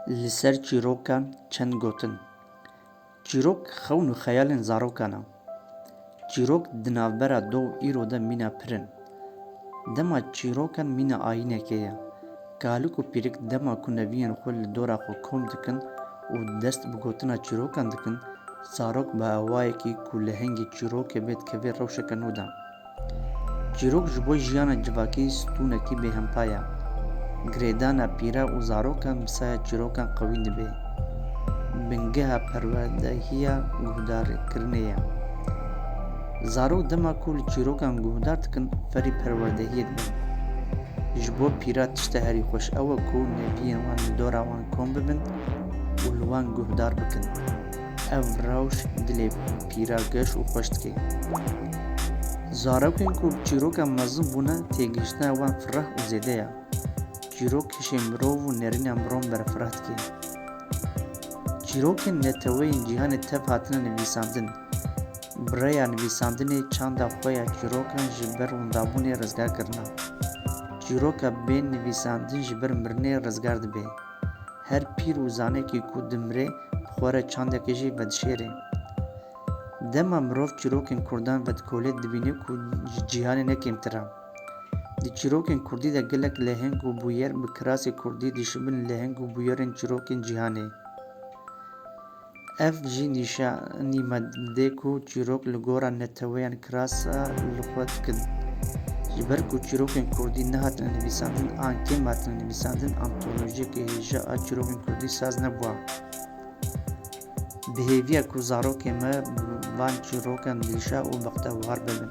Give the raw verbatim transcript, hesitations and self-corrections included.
Li ser çîrokan çend gotin. Çîrok xewn û xeyalên zarokan e. Çîrok di navbera doh û îro de mîna pir in. Dema çîrokan mîna ayînekê ye. Kalik û pîrik dema ku neviyên xwe li dora xwe kom dikin û dest bi gotina çîrokan dikin, zarok bi awayekî ku lehengê çîrokê bê dikeve rewşeke nû de. Çîrok ji bo jiyana civakî stûnekî bêhempa ye. Girêdana pîra û zarokan bi saya çîrokan qewî dibe. Bingeha perwerdehiya guhdarkirinê ye. Zarok dema ku li çîrokan guhdar dikin, ferî perwerdehiyê dibin. Ji bo pîra tişta herî xweş ew e ku neviyên wan li dora wan kom bibin û li wan guhdar bikin. Ev rewş dilê pîra geş û xweş dike. Zarokên ku bi çîroka mezin bûne, têgihiştina wan fireh û zêde ye. Çîrok hişê mirov û nerîna mirovan berfireh dike. Çîrokên neteweyên cîhanê tev hatine nivîsandin. Bi rêya nivîsandinê çanda xwe ya çîrokan ji ber windabûnê rizgar kirine. Çîroka bê nivîsandin ji ber mirinê rizgar dibe. Her pîr û zanekî ku dimire, bi xwe re çandekê jî vedişêre. Dema mirov çîrokên kurdan vedikolê, dibîne ku ji cîhanê ne kêmtir e. Di çîrokên kurdî de gelek leheng û bûyer bi kirasê kurdî dişibin leheng û bûyerên çîrokên cîhanê. Ev jî nîşanî me dide ku çîrok li gora neteweyan kirasa li xwe dikin. Ji ber ku çîrokên kurdî nehatine nivîsandin an kêm hatine nivîsandin, antolojiyeke hêja a çîrokên kurdî saz nebûa. Bi hêviya ku zarokê me bi van çîrokan dilşa û bextewar bibin.